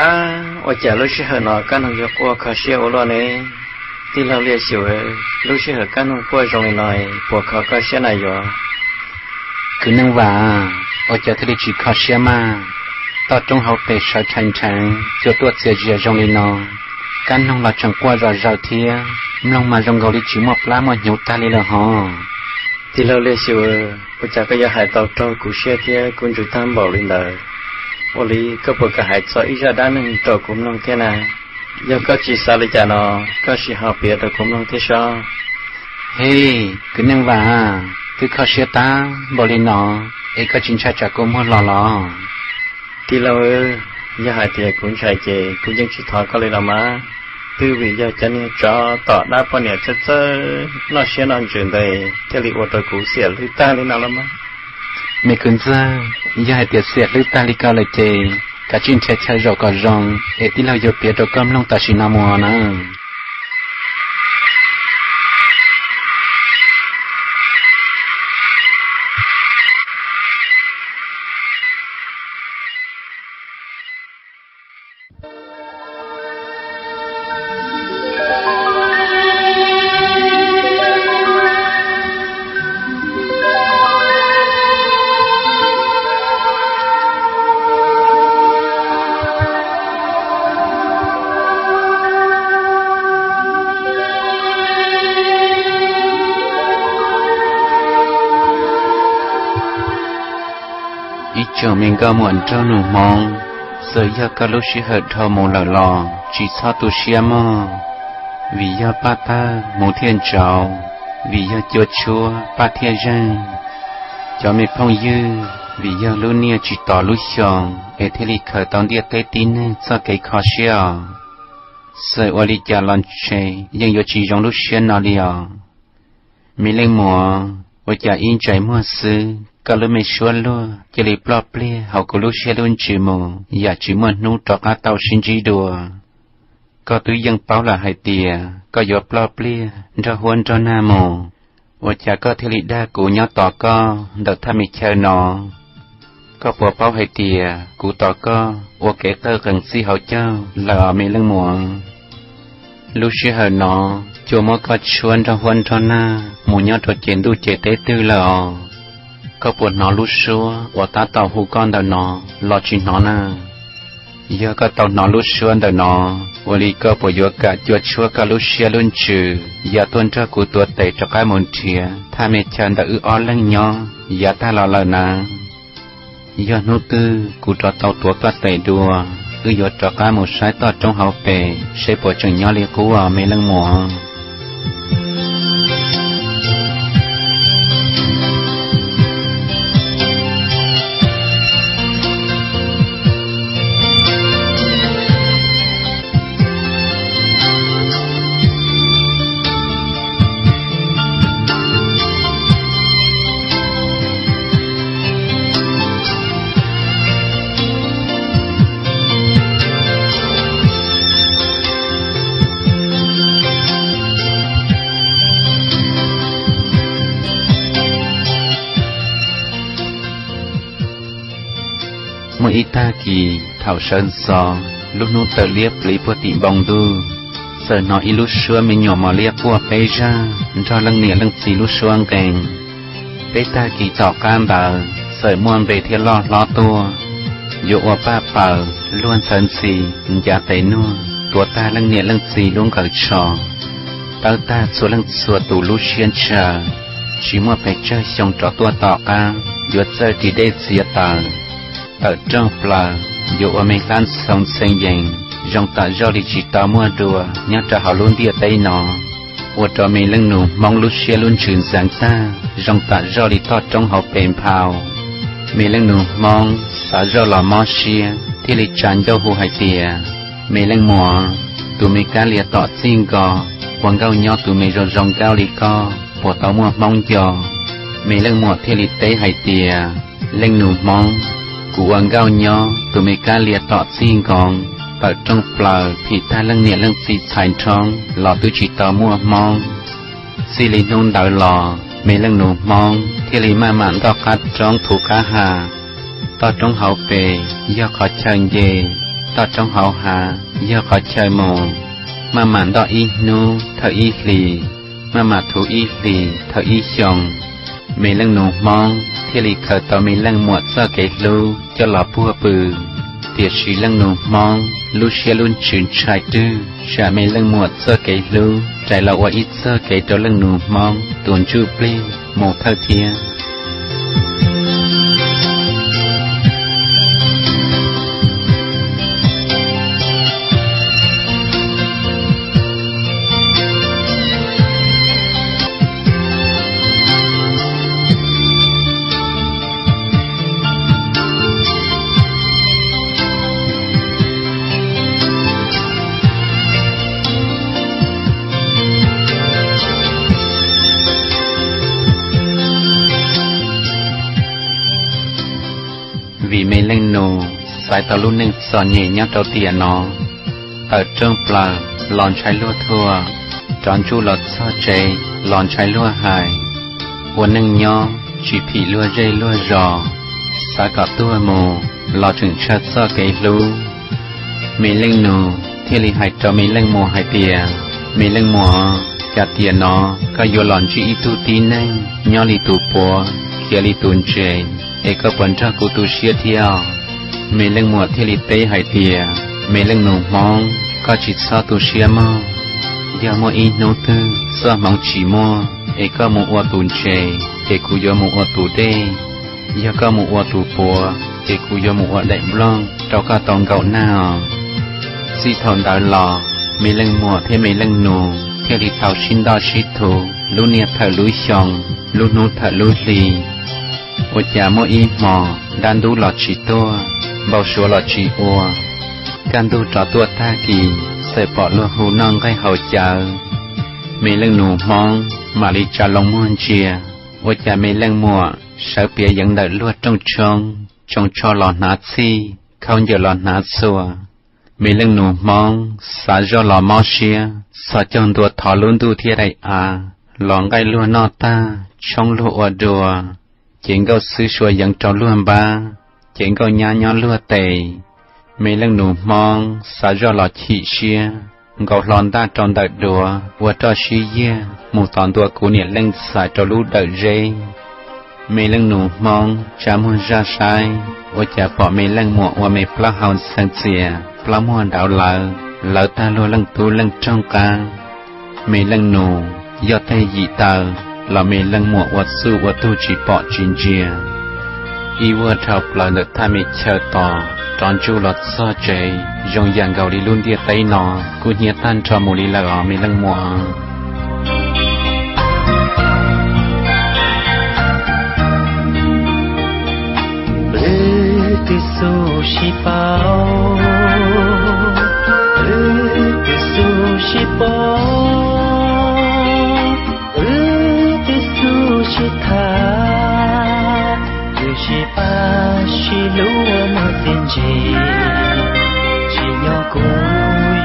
Ab, ua cas lub sij hawm no Kab Noog yuav quaj kho siab ua luaj ne? Tij laug Liaj Xyum, lub sij hawm Kab Noog quaj zoo li no puas kho koj siab na yuav? Kwv Neej Vam, ua cas thiaj li tsis kho siab mas? Toj roob hauv pes sawv rhais nrheev cua tuaj txias zias zoo li no, Kab Noog los tseem quaj zom zaws thiab, mloog mas zoo nkaus li tsis muaj plab muaj hnyuv tag li lawm hos. Tij laug Liaj Xyum, ua cas koj yuav hais tau raug kuv siab thiab kuv ntsws tag npaum li ntawd? Ua li koj puas kam hais txog ib zaj dab neeg rau kuv mloog thiab na? Yog koj tsis xav li cas no, koj sim ho piav rau kuv mloog thiab sob. Hej, Kwv Neej Vam, twb kho siab tag npaum li no es koj tsis ntshai tsam kua muag los los? Tij laug, yog hais tias kuv ntshai ces kuv yeej tsis thov koj li los mas. Twb vim yog cov niag tsov tom dab poj niam txawj txawj noj siab noj ntsws ntawd thiaj li ua rau kuv xiam hlwb tag li no los mas. Me kwv ntxawg, yog hais tias xiam hlwb tag li ko lawm ces kav tsij nrhiav chaw zaum kom zoo es tij laug yuav piav rau koj mloog tam sim no mus na. Ib tsoom me nkauj muam nraug nus Hmoob, txawm yog koj lub sij hawm dhau mus lawm los tsis txhob tu siab mog, vim yog Paj Tawg hmuv thiaj ntsauv, vim yog cua tshuab Paj thiaj zeeg. Cov me phooj ywg, vim yog lub niaj tsis tos lub xyoo es thiaj li khaws tau ntiaj teb tib neeg txoj kev kho siab os. Txawm ua li cas los ntshe yeej yuav tsis zoo lub siab no li os. Me leej muam, ua cas ib ntsais muag xwb koj lub me suab luag cia li ploj pliag hauv kuv lub siab lub ntsws mus yam tsis muaj hnub rov qab tau sib ntsib dua? Koj twb yeej paub lawm hais tias koj yuav ploj pliag nrog huab nrog nag mus, ua cas koj thiaj li dag kuv nyob tos koj ntawm thaj me chaw no? Koj puas paub hais tias kuv tos koj ua kev qawj qees txij hauv caug lawm os me leej muam? Lub sij hawm no cua muab koj tshuab nrog huab nrog nag mus nyob rau ces ntuj ces teb twg lawm os? Koj puas hnov lub suab uas tab tom hu koj ntawm no los tsis hnov na? Yog koj tau hnov lub suab ntawm no, ua li koj puas yuav kam cua tshuab koj lub siab lub ntsws ya tuaj nrog kuv tuav tes rov qab mus nrhiav thaj me chaw ntawm wb ob leeg nyob yav tag los lawm na? Yog hnub twg kuv rov tau tuav koj tes dua, wb yuav rov qab mus saib toj roob hauv pes seb puas tseem nyob li qub os me leej muam. Muaj ib tag kis thaum sawv ntxov, lub hnub tawm liab pliv puag tim npoo ntuj, txawm hnov ib lub suab me nyuam mos liab quaj peb zaj nrog leej niam leej txiv lub suab nqee. Peb tag kis tom qab ntawd txawm muaj npe thiab loj hlob tuaj, yuav ua paj paws luag ntxhawv ntxhi, ncav tes nuag tuav tag leej niam leej txiv lub nqaws tsho, tawb tag txhua leej txhua tus lub siab ntshaw, tsis muaj pes tsawg xyoo rov tuaj tom qab yuav txawj ris dej txiav taws, tawm rooj plaws, yuav ua me hlab ntxhoo ntxhee yees zoo tam zoj li tsis tau muaj dua nyob rau hauv lub ntiaj teb no, ua rau me leej nus Hmoob lub siab lub ntsws ntxeev tag zoo tam zoj li toj roob hauv pes nphau. Me leej nus Hmoob xav zoj los mob siab thiaj li tsa ncauj hu hais tias, me leej muam, tus me kab lias tom txij nko, ua nkauj nyob tus me zoo zoo nkauj li koj puas tau muaj Hmoob nco? Me leej muam thiaj li teb hais tias, leej nus Hmoob, kuv ua nkauj nyob tus me kab lias tom txij nkoos, tawm rooj plaws phim tag leej niam leej txiv txhais nrhoob los twb tsis tau muaj Hmoob. Txij li hnub ntawd los me leej nus Hmoob thiaj li maj mam ntoj qab roob thuv qab ha. Toj roob hauv pes yog qhov chaw nce, toj roob hauv hav yog qhov chaw mus, maj mam ntoj ib hnub thawj ib hlis, maj mam thuv ib hlis thawj ib xyoos. Me leej nus Hmoob thiaj li khaws tau me leej muam txoj kev hlub coj los puag pw. Tiam sis leej nus Hmoob lub siab lub ntsws ntshai rwg tsam me leej muam txoj kev hlub rais los ua ib txoj kev rau leej nus Hmoob tus ntsuj plig mus thawj thiab. Vim me leej nus xaiv tau lub neej txom nyem nyob rau tiam no, tawm rooj plaws los ntshai luag thuam, rov ntsuj los txog tsev los ntshai luag hais, ua neej nyob tsis phim luag zej luag zos, xav kom tuag mus los tseem ntshaw txoj kev hlub. Me leej nus thiaj li hais rau me leej muam hais tias, me leej muam, cas tiam no koj yuav los ntsib ib tug tib neeg nyob li tus puav khiav li tus ntses, es koj puas nrog kuv tu siab thiab? Me leej muam thiaj li teb hais tias, me leej nus Hmoob, koj tsis txhob tu siab mog. Yog muaj ib hnub twg txoj hmoov tsis muaj es koj mus ua tus ntses, ces kuv yuav mus ua tus dej. Yog koj mus ua tus puav, ces kuv yuav mus ua daim nplooj rau koj tau nkaum nag os. Txij thaum ntawd los, me leej muam thiab me leej nus thiaj li tau sib ntoj sib thuv lub niaj thawm lub xyoo, lub hnub thawm lub hli. Ua cas muaj ib hmos dab ntub los tsis tuaj, npau suav los tsis ua, kaj ntug rov tuaj tag kis, txawm pom luag hu noj nqaij haus cawv. Me leej nus Hmoob mam li tsa loo muag ntsia, ua cas me leej muam sawv piav yeev ntawm luag rooj tshoob, tsoo tsho los hnav txhij, khaub ncaws los hnav txhua. Me leej nus Hmoob xav zoj los mob siab, txhos caug ntua thov lub ntuj thiab daim av los nqaij luag noj tag, tshoob luag ua dua, ces nkauj xwb sua yeev rau luag npab, ces nkauj nyab nyob luag tes. Me leej nus Hmoob xav zoj los chim siab, nkaus hlo ntaj rau ntawm duav ua roj sib yiag mus tos ntua kuv niam leej txais rau lub dawm zeb. Me leej nus Hmoob tsa muag zaj saib, ua cas pom me leej muam ua me plaub hau ntxhee txias, plaub muag dauv lawv, lawv tag luag leej tub leej roog qab. Me leej nus yog teg yim taw, los me leej muam ua txuj ua tug tsis pom tsis ntsia. Ib vuag dhau plaws ntawm thaj me chaw tos, rov ntsuj los txog tsev, zoo yam nkaus li lub ntiaj teb no kuj hnyiab tag nrho mus li lawm os me leej muam. Wb twb xub sib paub, wb twb xub sib paub, wb twb xub sib tham, twb sib pab sib hlub ua muaj txiaj ntsig, tsim nyog kuv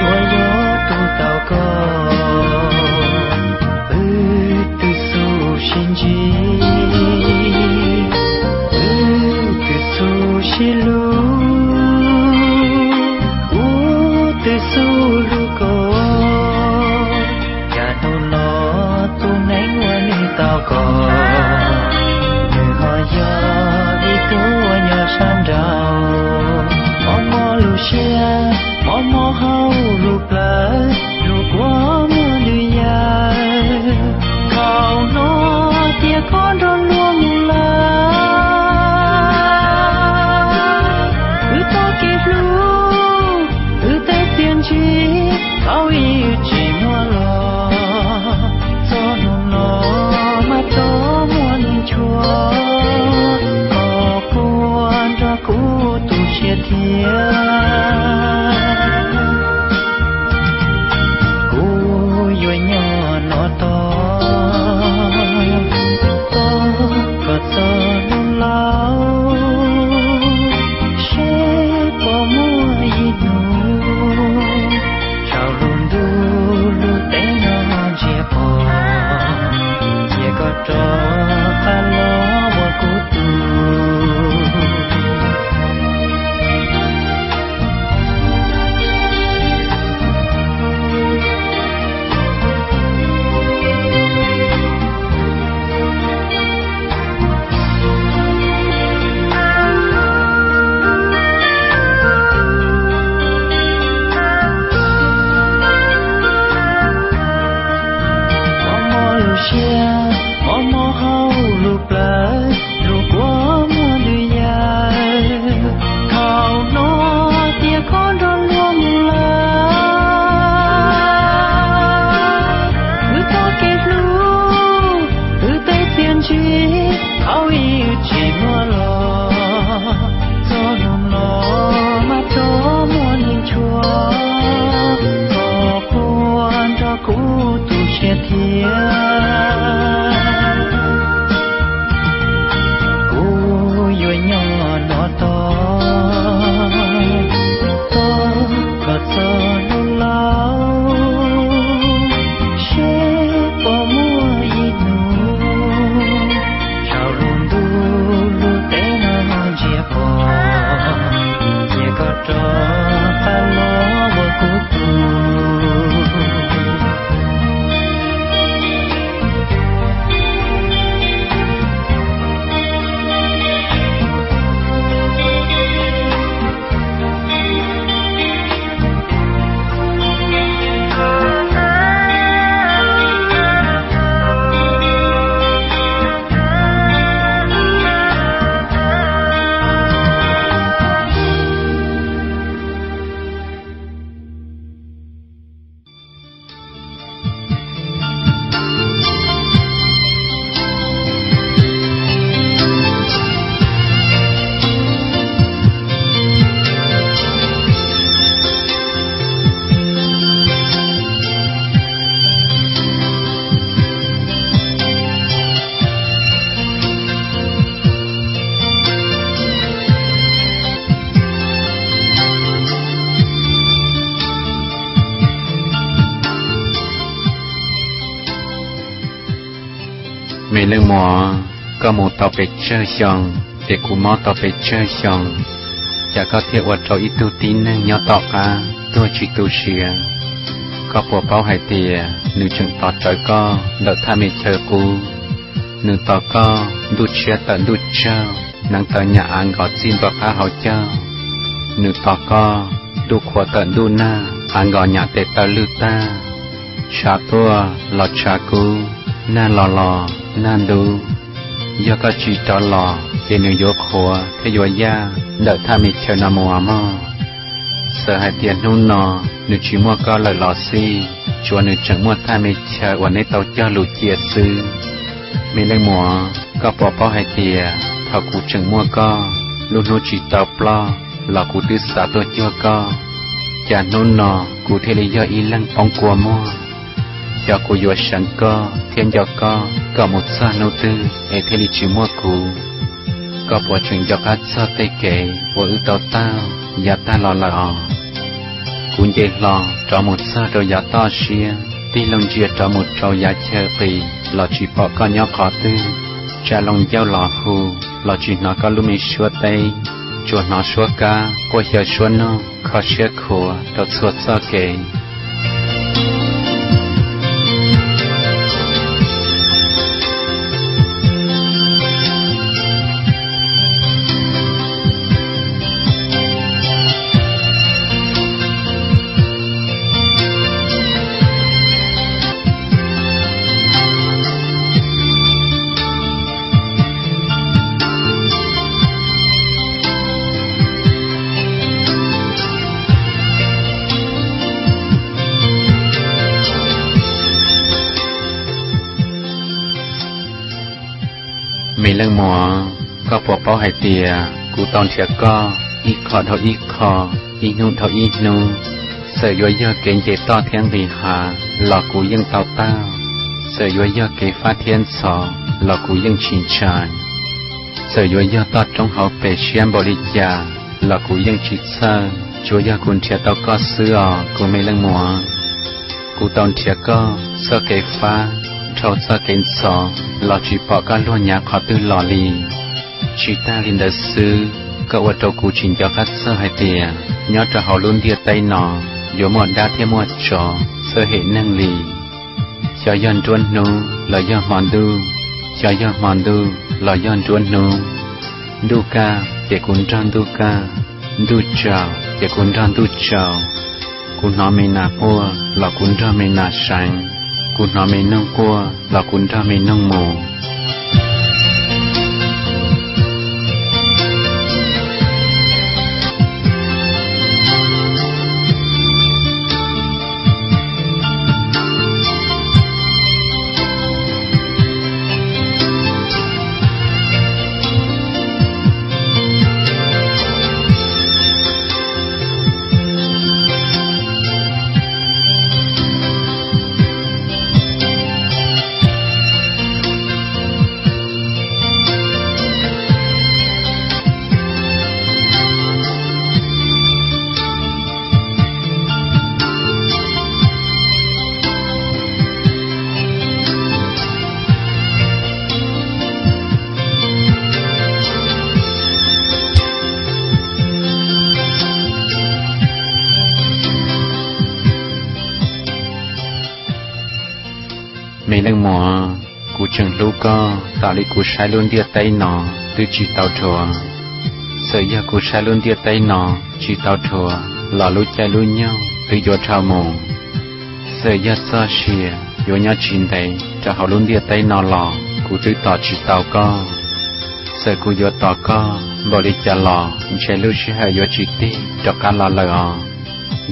yuav yog tus tau koj. Wb twb xub sib ntsib, wb twb xub sib hlub, kuv twb xub hlub koj. Cas hnub no tus neeg uas nws tau koj, nws ho yog ib tug uas nyob sab nraud. Mob mob lub siab, mob mob Leej muam, koj mus tau pes tsawg xyoo, ces kuv mob tau pes tsawg xyoo, cas koj thiaj ua rau ib tug tib neeg nyob tom qab tuag tsis tu siav? Koj puas paub hais tias nws tseem tos rawv koj ntawm thaj me chaw qub? Nws tos koj ntuj tshiab tawm ntuj tsaug, hneev taw nyam av nkos txij nplooj qab hauv caug. Nws tos koj ntuj qhua tawm ntuj nag, av nkos nyam tes taw lwj tag. Tshav tuaj los tshav kub, nag los los nag ntub. Yog koj tsis rov los ces nws yuav qhuav thiab yuav yaj ntawm thaj me chaw no mus mog. Txawm hais tias hnub no nws tsis muaj koj lawm los xij, tsuas nws tseem muaj thaj me chaw uas neb tau cog lus cia xwb. Me leej muam, koj puas paub hais tias thaum kuv tseem muaj koj, lub hnub tsis tau ploj los kuv twb xav tuaj cuag koj, cas hnub no kuv thiaj li yog ib leeg poob kua muag? Xyov kuv yuav seev koj thiab nco koj kom mus txog hnub twg es thiaj li tsis muaj kuv. Koj puas tseem nco qab txog tej kev uas wb tau taug yav tag los lawm os? Kuv nce hlo rov mus txog rau yav toj siab, tig loo ntsia rov mus rau yav chaw qis los tsis pom koj nyob qhov twg, tsa loo ncauj los hu los tsis hnov koj lub me suab teb, tsuas hnov suab kab quaj xyaw suab noog kho siab khuav rau txhua txoj kev. Me leej muam, koj puas paub hais tias kuv tau nrhiav koj ib qho dhau ib qho, ib hnub dhau ib hnub, txawm yuav yog kev nce toj thiab nqis hav los kuv yeej tau taug, txawm yuav yog kev fab thiab ntxhov los kuv yeej tsis ntshai, txawm yuav yog toj roob hauv pes siab npaum li cas los kuv yeej tsis txhawj, tsuas yog kuv nrhiav tau koj xwb os kuv me leej muam. Kuv tau nrhiav koj txoj kev fab dhau txoj kev ntxhov los tsis pom koj luag nyav qhov twg los li. Tsis tag li ntawd xwb, koj ua rau kuv tsis nco qab txog hais tias nyob rau hauv lub ntiaj teb no yuav muaj dab thiab muaj tsov txawj hem neeg li. Xyov yog nruab hnub los yog hmo ntuj, xyov yog hmo ntuj los yog nruab hnub. Ntuj kaj ces kuv nrog ntuj kaj, ntuj tsaus ces kuv nrog ntuj tsaus. Kuv hnov me nas quaj los kuv nrog me nas seev, kuv hnov me noog quaj los kuv nrog me noog mus. Me leej muam, kuv tseem hlub koj tas li kuv saib lub ntiaj teb no twb tsis tau dhuav. Txawm yog kuv saib lub ntiaj teb no tsis tau dhuav los lub caij lub nyoog twb yuav dhau mus. Txawm yog txoj sia yuav nyob tsis ntev rau hauv lub ntiaj teb no los kuv twb tos tsis tau koj. Txawm kuv yuav tos koj npaum li cas los ntshe lub sij hawm yuav tsis tig rov qab los lawm os.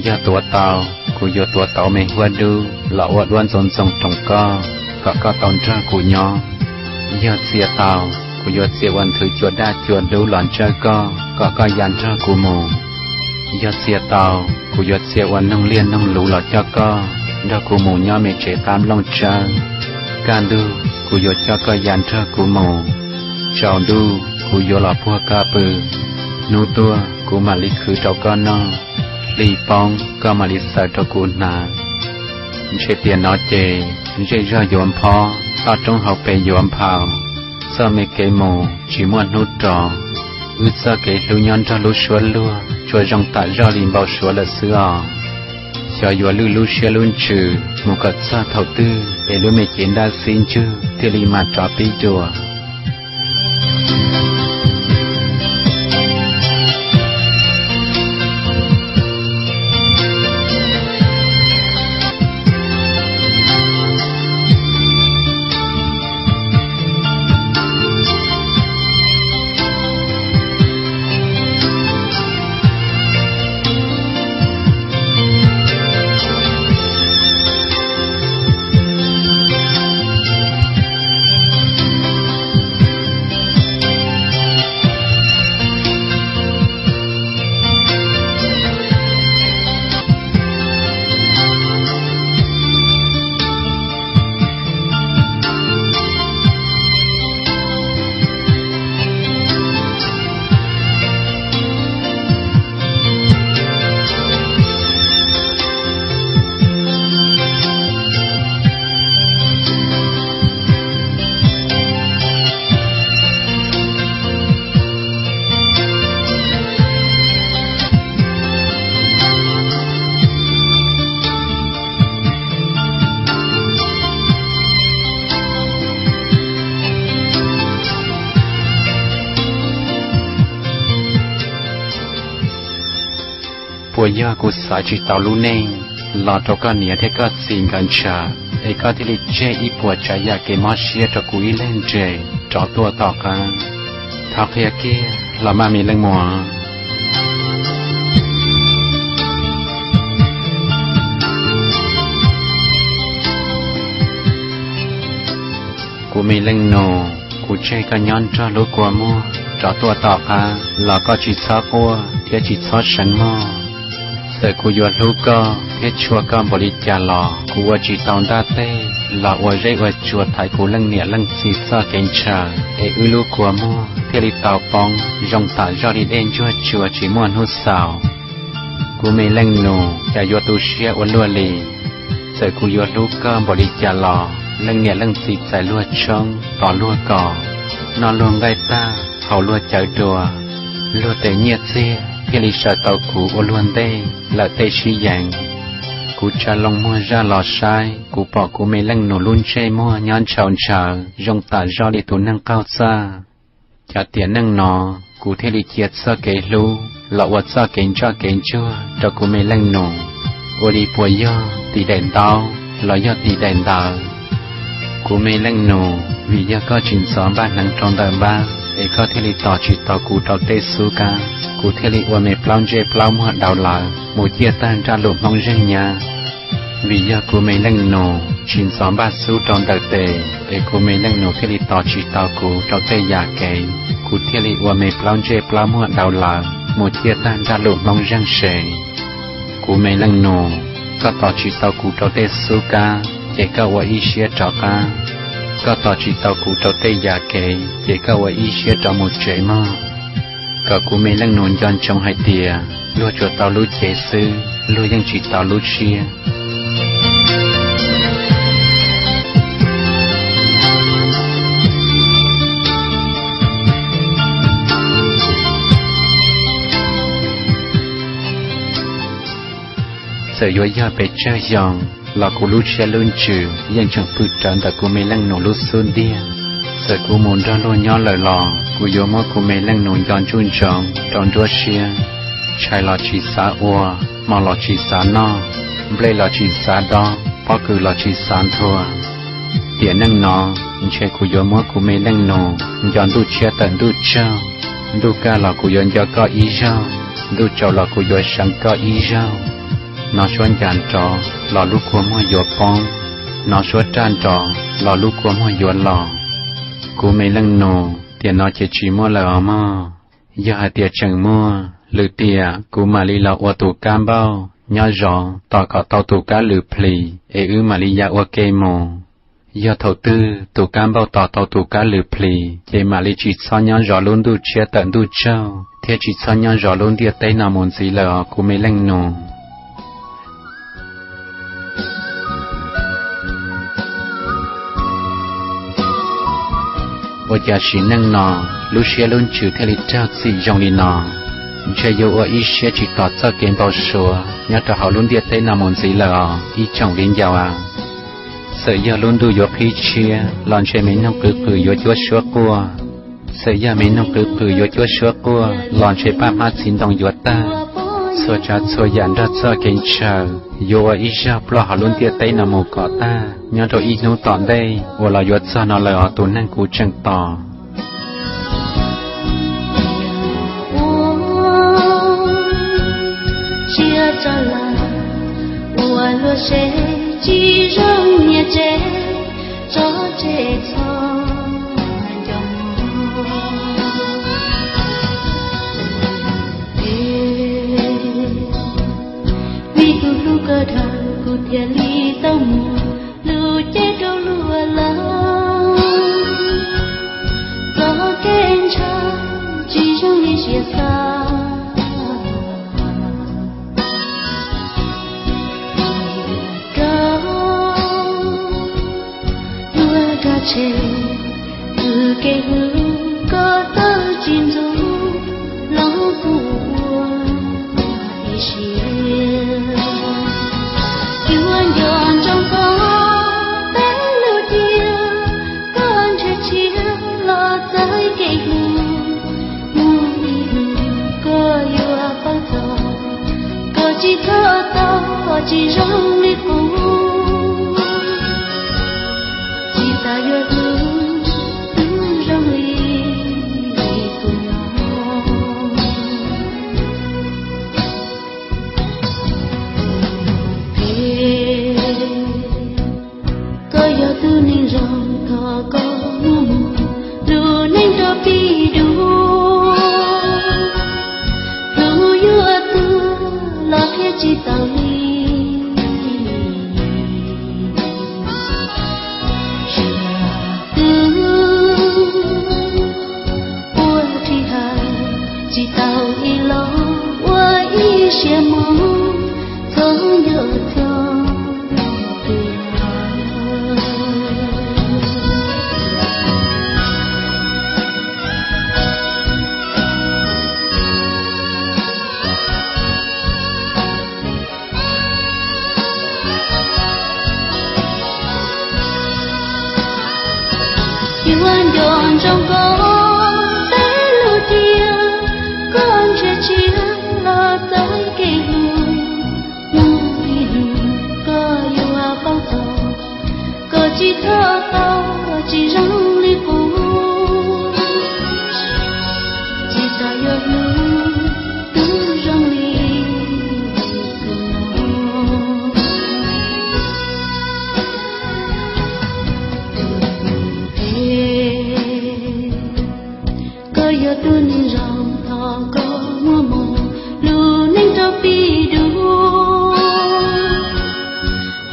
Yog tuav tau, kuv yuav tuav tau me huab dub los ua duab ntxoov ntxoo roos koj, kom koj tau nrog kuv nyob. Yog txia tau, kuv yuav txia ua nthwv cua daj cua dub los ntsawj koj, kom koj ya nrog kuv mus. Yog txia tau, kuv yuav txia ua noog liaj noog luv los coj koj nrog kuv mus nyob me tsev qab nplooj tsawb. Kaj ntug, kuv yuav coj koj ya nrog kuv mus. Tsaus ntuj, kuv yuav los puag koj pw. Hnub tuaj, kuv mam li khwv rau koj noj. Hli poob, koj mam li xaws rau kuv hnav. Ntshe tiam no ces zej zog yuav nphob, toj roob hauv pes yuav nphau, txoj me kev mus tsis muaj hnub rov, wb txoj kev hlub nyob nrog lub suab luag tsuas zoo tam zoj li npau suav lawm xwb os. Xyov yuav lwj lub siab lub ntsws mus kom txog thaum twg es lub me cev ntaj xib ntswg thiaj li mam rov pib dua. Puas yog kuv xaiv tsis tau lub neej los rau koj niam thiab koj txiv nkawd ntshaw, es koj thiaj li tseg ib puas tsav yam kev mob siab rau kuv ib leeg nres rov tuaj tom qab? Thov qhia kiag los mas me leej muam. Kuv me leej nus, kuv tseg koj nyob nrog lub kua muag rov tuaj tom qab los koj tsis txhob quaj thiab tsis txhob seev mog. Txawm kuv yuav hlub koj thiab tshua koj npaum li cas los kuv ua tsis tau ntaj teg los ua zeb ua tsua thaiv kuv leej niam leej txiv txoj kev ntshaw, es wb lub kua muag thiaj li tau poob zoo tam zoj li dej ntsuag tsua tsis muaj hnub xaus. Kuv me leej nus, cas yuav tu siab ua luaj li. Txawm kuv yuav hlub koj npaum li cas los leej niam leej txiv txais luag tshoob tos luag kos, noj luag nqaij tag haus luag cawv dua, luag tes nyiaj txiag thiaj li sawv tau kuv ua luag ntej lawm tej sib yees. Kuv tsa loo muag zaj los saib, kuv pom kuv me leej nus lub ntsej muag nyob ntshaus ntshaws zoo tam zoj li tus neeg qaug txaj. Cov tiam neej no, kuv thiaj li cia txoj kev hlub los ua txoj kev ntsoj kev ntsuag rau kuv me leej nus. Ua li puas yog tis daim ntaub los yog tis daim ntawv? Kuv me leej nus, vim yog koj tsis ntxov npaj hneev rau ntawm npab es koj thiaj li tos tsis tau kuv rau tej xub kab, kuv thiaj li ua me plaub ntsej plaub muag daus lawm mus ciaj tag nraj lus Hmoob zeej nyab. Vim yog kuv me leej nus tsis ntxov npaj xub rau ntawm tes es kuv me leej nus thiaj li tos tsis tau kuv rau tej yam kev, kuv thiaj li ua me plaub ntsej plaub muag daus lawm mus ciaj tag nraj lus Hmoob zeej se. Kuv me leej nus, koj tos tsis tau kuv rau tej xub kab ces koj ua ib siab rov qab. Koj tos tsis tau kuv rau tej yam kev ces koj ua ib siab rov mus tsev mog. Kom kuv me leej nus nco ntsoov hais tias luag tsuas tau lub cev xwb, luag yeej tsis tau lub siab. Txawm yuav yog pes tsawg xyoo los kuv lub siab lub ntsws yeej tseem pw rawv ntawm kuv me leej nus lub xub ntiag. Txawm kuv mus nrog luag nyob lawm los kuv yuav muab kuv me leej nus nco ntsoov ntsoov rau nruab siab. Tshais los tsis xav ua, hmo los tsis xav noj, nplej los tsis xav dob, pob kws los tsis xav nthua. Tiam neej no, ntshe kuv yuav muab kuv me leej nus nco ntuj tshiab tawm ntuj tsaug. Ntuj kaj los kuv yuav nco koj ib zaug, ntuj tsaus los kuv yuav seev koj ib zaug. Hnov suab ncas nrov los lub kua muag yuav poob, hnov suab raj nrov los lub kua muag yuav los. Kuv me leej nus, tiam no ces tsis muaj lawm os mog. Yog hais tias tseem muaj, lwm tiam kuv mam li los ua tus kab npauj nyob zov tos kom tau tus kab lwm plhis es wb mam li ya ua ke mus. Yog thaum twg tus kab npauj tos tau tus kab lwm plhis ces mam li tsis txhob nyob zov lub ntuj tshiab tawm ntuj tsaug thiab tsis txhob nyob zov lub ntiaj teb no mus ntxiv lawm os kuv me leej nus. Ua cas sim neej no lub siab lub ntsws thiaj li raug txim zoo li no? Ntshe yuav ua ib siab tsis tos txoj kev npau suav nyob rau hauv lub ntiaj teb no mus ntxiv lawm os ib tsoom viv ncaus a. Txawm yog lub ntuj yuav qhib tshiab los ntshe me noog qwv qws yuav cuab suab quaj. Txawm yog me noog qwv qws yuav cuab suab quaj los ntshe paj hmab txiv ntoo yuav tawg. Txhua tsav txhua yam nrog txoj kev ntshaw yuav ua ib zaug ploj hauv lub ntiaj teb no mus kom tag nyob rau ib hnub tom ntej uas los yuav txog no lawm os tus neeg kuv tseem tos. Ua tsiaj tsa lawm, ua luag se tsis zoo nyiaj tsev, tso tseg txhob nco mus. Vim kuv hlub koj dhau kuv thiaj li tau muab lub cev rau luag lawm. Txoj kev ntshaw tsis zoo li siab xav. Koj ua dab tsi, kwv kev hlub koj tawm tsis ntxub los kuv ua ib siab. Yuav nco ntsoov koj peb lub tiam, koj nrhiav tshiab los txawj kev hlub. Mus ib hnub koj yuav paub txog, koj tsis txhob tau tsis zoo li qub. Tsis tas yuav hlub twb zoo li kuv no. Koj yog tus neeg zoo thov koj muab mus lub neej rau pib dua. Hlub yuav tuag los qhia tsis tau li. Twb ua rhi hawm tsis tau ib los ua ib siab mus txhob nco txog. Yuav nco ntsoov koj peb lub tiam, koj nrhiav tshiab los txawj kev hlub. Mus ib hnub koj yuav paub txog, koj tsis txhob tau tsis zoo li qub. Tsis tas yuav hlub twb zoo li kuv no. Koj yog tus neeg zoo thov koj muab mus lub neej rau pib dua.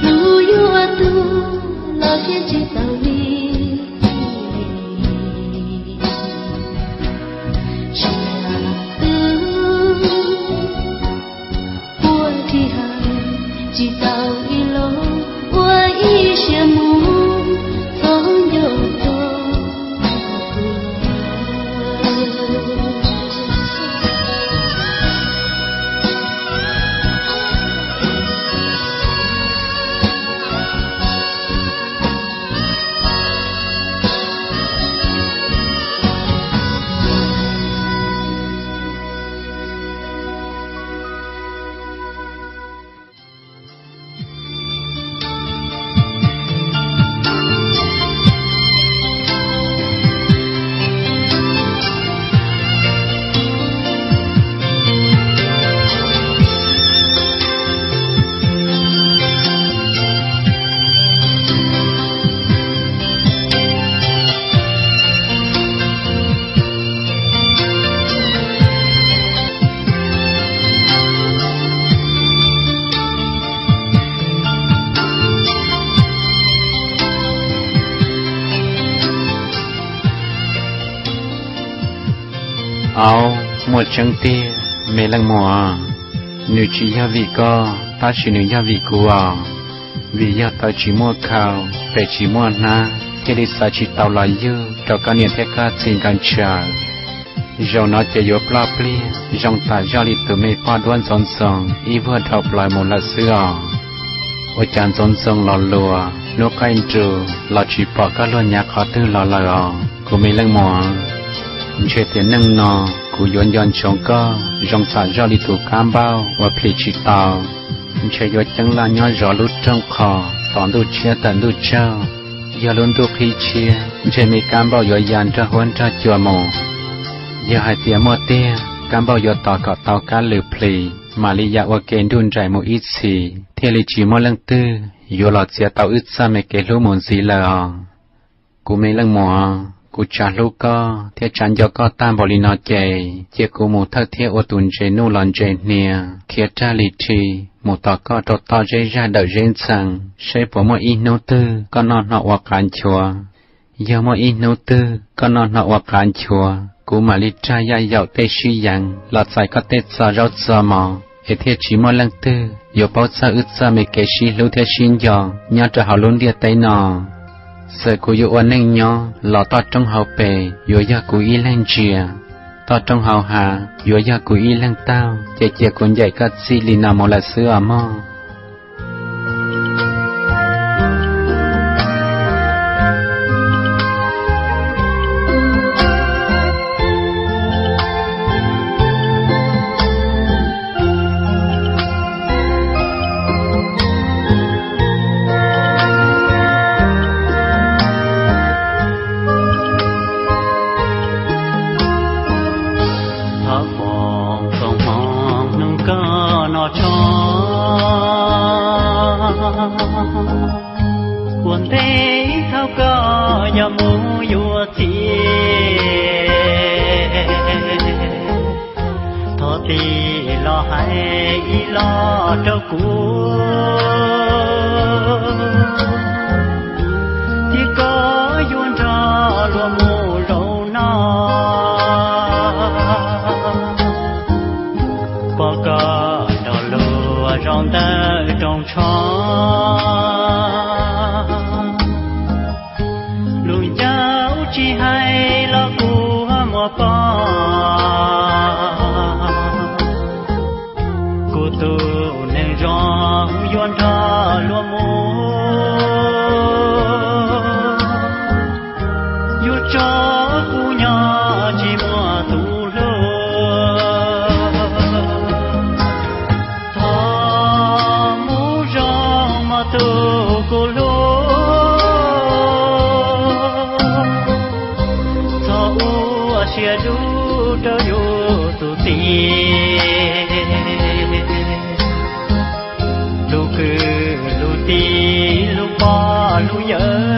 Hlub yuav tuag los qhia tsis tau li. Siab twb ua rhi hawm tsis tau ib los ua ib siab mus txhob nco txog kuv. Au, muaj tseeb tiag me leej muam, nws tsis yog vim koj tab sis nws yog vim kuv os. Vim yog taw tsis muaj khau, pes tsis muaj hnab, cia li xav tsis tau los yug rau koj niam thiab koj txiv nkawd ntshaw. Zaum no ces yuav ploj pliag zoo tam zoj li tus me poj duab ntxoov ntxoo ib vuag dhau plaws mus lawm xwb os. Ua cas ntxoov ntxoo los luas hnub qaij nrus los tsis pom koj luag nyav qhov twg los lawm os kuv me leej muam. Ntshe tiam neej no kuv yuav nco ntsoov koj zoo tam zoj li tus kab npauj uas plhis tsis tau. Ntshe yuav ceeb laj nyob zov lub rooj qho tom ntuj tshiab tawm ntuj tsaug. Yog lub ntuj qhib tshiab ntshe me kab npauj yuav ya nrog huab nrog cua mus. Yog hais tias muaj tiag, kab npauj yuav tos kom tau kab lwm plhis mam li ya ua ke nruj nraim mus ib txhis thiaj li tsis muaj leej twg yuav los txiav tau wb txoj me kev hlub mus ntxiv lawm os. Kuv me leej muam, kuv tsa hlub koj thiab tsa nco koj tag npaum li no ces cia kuv mus thawj thiab ua tus ntses nuj los ntses hnia khiav rag li rhi mus tos koj rau toj zeb zag dawm zeb ntxhee, saib puas muaj ib hnub twg koj noj hno ua qav nchuav. Yog muaj ib hnub twg koj noj hno ua qav nchuav, kuv mam li rag yaj yaum tej sib yeev los txais koj tej txoj zaub txoj mov es thiaj tsis muaj leej twg yuav paub txog wb txoj me kev sib hlub thiab sib nco nyob rau hauv lub ntiaj teb no. Txawm kuv yuav ua neej nyob los toj roob hauv pes yuav yog kuv ib leeg ntsia, toj roob hauv hav yuav yog kuv ib leeg taug, ces cia kuv ncaim koj txij li no mus lawm xwb os mog. Thov foom koob hmoov nug koj noj tshoob, ua ntej thaum koj yuav mus yuav txiv, thov tig los hais ib los rau kuv, thiab koj yuav nrog luag mus zaum no, pom koj nrog luag zaum ntawm rooj tshoob. Lus ncauj tsis hais los kuv muaj poj, kuv tus neeg zoo yuav nrog luag mus, yuav tso kuv nyob tsis muaj tus hlub. Thov mus zoo mog tus kuv hlub, thov ua siab dub rau yus tus txiv, lub kwv lub tij lub pog lub yawm,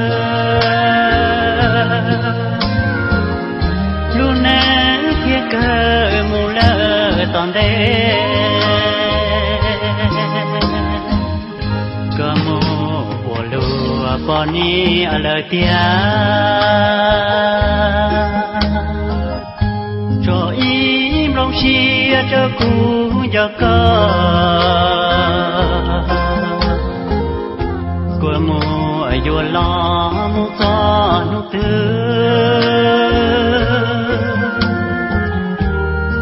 lub neej thiaj kawg mus lawm tom ntej. Koj mus ua luag poj niam lawm tiag, tso ib nplooj siab rau kuv nco koj. Koj mus yuav los mus txog hnub twg,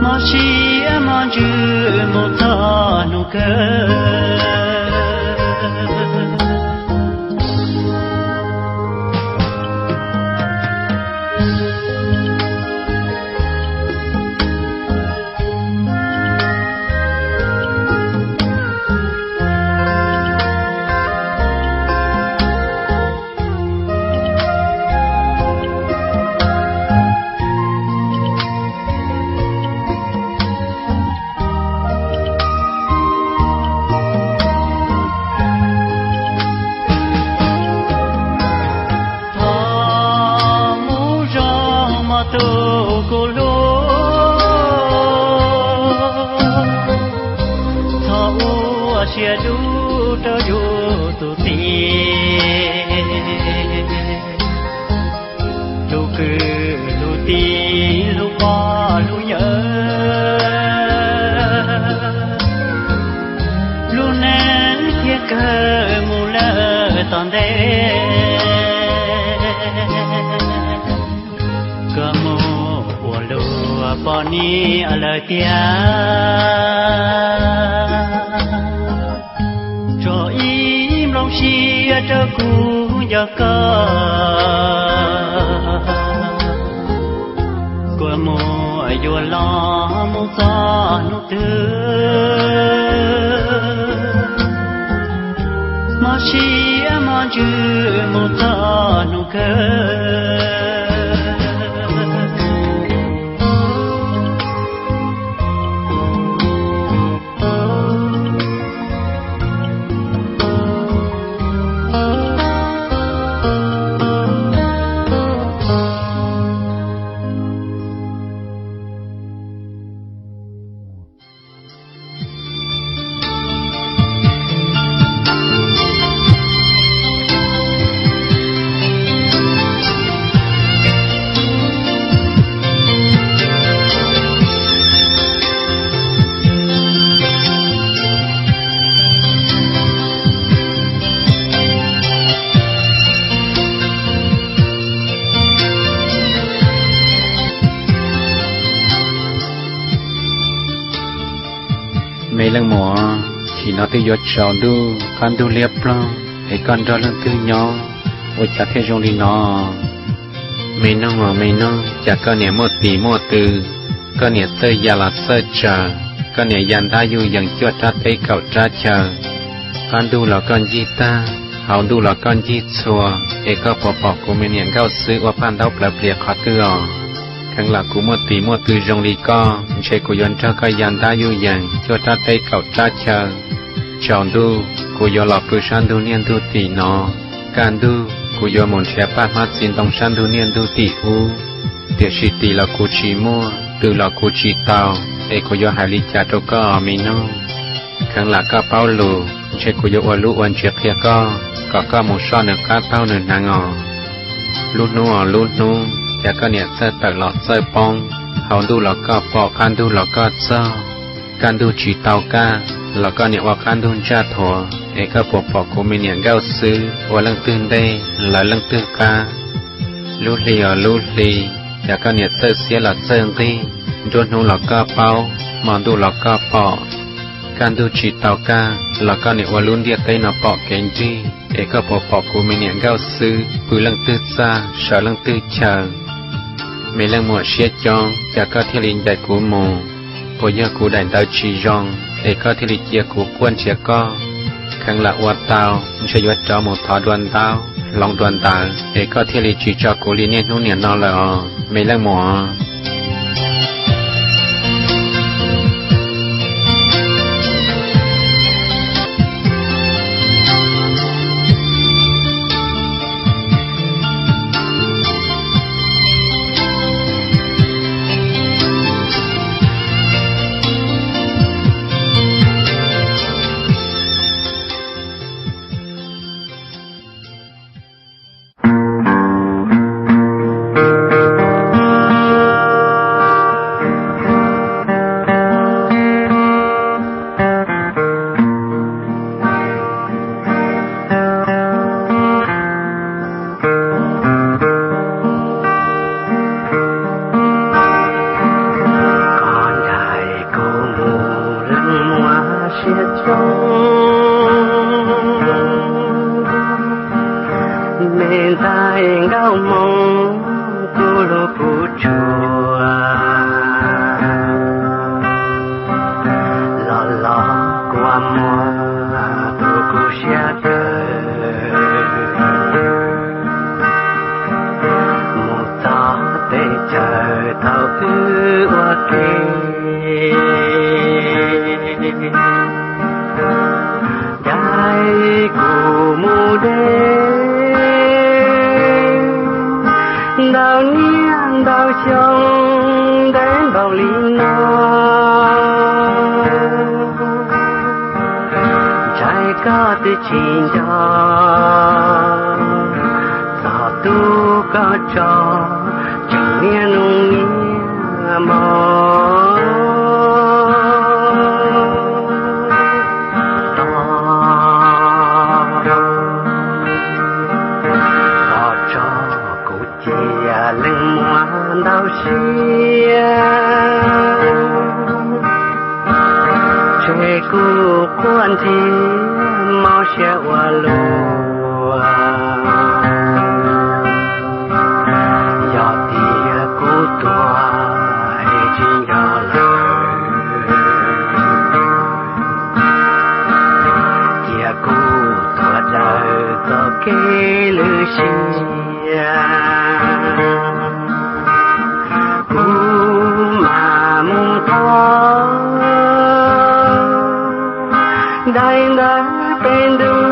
mob siab mob ntsws mus txog hnub kawg. Lawm tiag, tso ib nplooj siab rau kuv nco koj, kua muag yuav los mus txog hnub twg, mob siab mob ntsws mus txog hnub kawg. Me leej muam, chim no twb yuav tsaus ntuj, qab ntug liab ploog, es koj nrog leej twg nyob, ua cas thiaj zoo li no? Me noog os me noog, cas koj niam muaj tis muaj tw, koj niam txawj ya los txawj tsaws, koj niam ya ntab yuj yees cuaj rab teb kaum rab chaw. Qab ntuj los koj ncig tag, hauv ntuj los koj ncig txhua, es koj puas pom kuv me niam nkauj xwb ua paj ntaub plawv plias qhov twg os? Kheev lam kuv muaj tis muaj tw zoo li koj, ntshe kuv yuav nrog koj ya ntab yuj yees cuaj rab teb kaum rab chaw. Tsaus ntuj kuv yuav los pw sab ntug niaj ntug tim no, kaj ntug kuv yuav mus nrhiav paj hmab txiv ntoo sab ntug niaj ntug tim ub. Tiam sis tis los kuv tsis muaj, tw los kuv tsis tau, es kuv yuav hais li cas rau koj os me noog? Kheev lam koj paub lus, ntshe kuv yuav ua lub ua ntsiav qhia koj, kom koj mus soj nws qab taug nws hneev os. Lub hnub os lub hnub, cas koj niam txawj tawm los txawj poob, hauv ntuj los koj pom qab ntug los koj txog. Kaj ntug tsis tau kaj, los koj niam ua qab ntug ntsaj thuav, es koj puas pom kuv me niam nkauj xwb ua leej twg ntej lawv leej twg qab. Lub hli os lub hli, cas koj niam txawj xiab los txawj nqig, nruab hnub los koj paub, hmo ntuj los koj pom. Kaj ntug tsis tau kaj, los koj niam ua lub ntiaj teb no pom kev nrig, es koj puas pom kuv me niam nkauj xwb pw leej twg txaj sawv leej twg chaw. Me leej muam siab coob, cas koj thiaj li ncaim kuv mus? Puas yog kuv daim ntawv tsis zoo, es koj thiaj li cia kuv quaj nrhiav koj? Kheev lam ua tau, ntshe yuav rov mus thov dua ntaub hloov dua ntawv, es koj thiaj li tsis tso kuv li niaj hnub niam no lawm os me leej muam. Koj ncaim kuv mus leej muam siab coob, me ntxhais nkauj Hmoob kuv hlub kuv tshua, los los kua muag tu kuv siab kawg. Mus txog teb chaws thaum twg ua ke, ncaim kuv mus de ntau niaj ntau xyoo ntev npaum li no. Ntshai koj twb tsis nco txog tub koj tso tseem niaj hnub niaj hmo. Tos, tos tso kuv cia leej muam ntau siab. Kuv quaj ntxiag mob siab ua luaj, yog tias kuv tuag es tsis nco lawm, cia kuv tuag daws txoj kev lwj siab. Kuv mam mus thov daim ntawv pem ntuj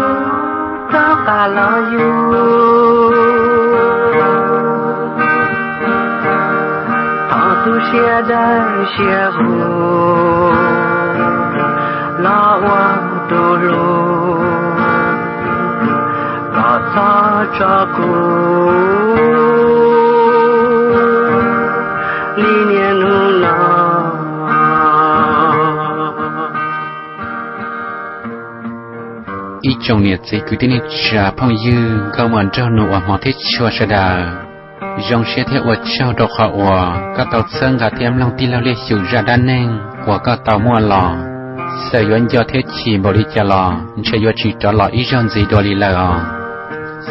rov qab los yug, thov tus siab dawb siab huv los ua tus hlub, kom txhob tso kuv li niaj hnub no. Ib tsoom niam txiv kwv tij neej tsa phooj ywg nkauj muam nraug nus uas hmov thiab tshua sawv daws, zoo siab thiab ua tsaug rau qhov uas koj tau txhawb nqa thiab mloog tij laug Liaj Xyum zaj dab neeg uas koj tau muaj los. Txawm yuav nco thiab chim npaum li cas los ntshe yuav tsis rov los ib zaug ntxiv dua li lawm os.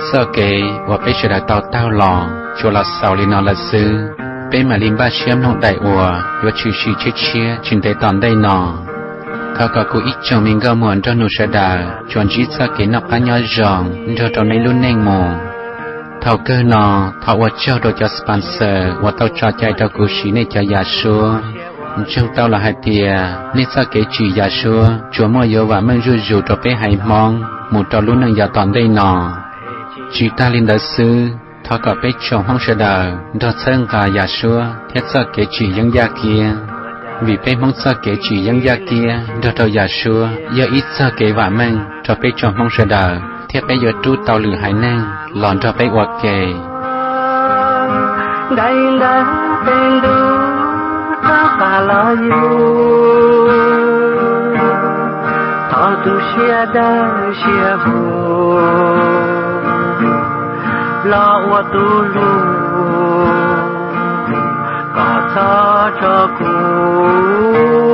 Txoj kev uas peb sawv daws tau taug los tsuas los xaus li no lawm xwb, peb mam li npaj siab mloog daim uas yuav tshwm sim tshiab tshiab tsis ntev tom ntej no. Thov kom kuv ib tsoom me nkauj muam nraug nus sawv daws tsuas ntsib txoj kev noj qab nyob zoo nrog rau nej lub neej mus. Thaum kawg no, thov ua tsaug rau cov sponsor uas tau tso cai rau kuv siv nej cov yam suab. Ntseeg tau los hais tias nej txoj kev tsim yam suab tsuas muaj yuav vam meej zuj zus rau peb haiv Hmoob mus rau lub neej yav tom ntej no. Tsis tag li ntawd xwb, thov kom peb tsoom Hmoob sawv daws nrog txhawb nqa yam suab thiab txoj kev tsim yeeb yaj kiab, vim peb Hmoob txoj kev tsim yeeb yaj kiab nrog rau yam suab yog ib txoj kev vam meej rau peb tsoom Hmoob sawv daws thiab peb yuav rub tau lwm haiv neeg los nrog peb ua ke. Daim ntawv pem ntuj rov qab los yug, thov tus siab dawb siab huv los ua tus hlub, kom txhob tso kuv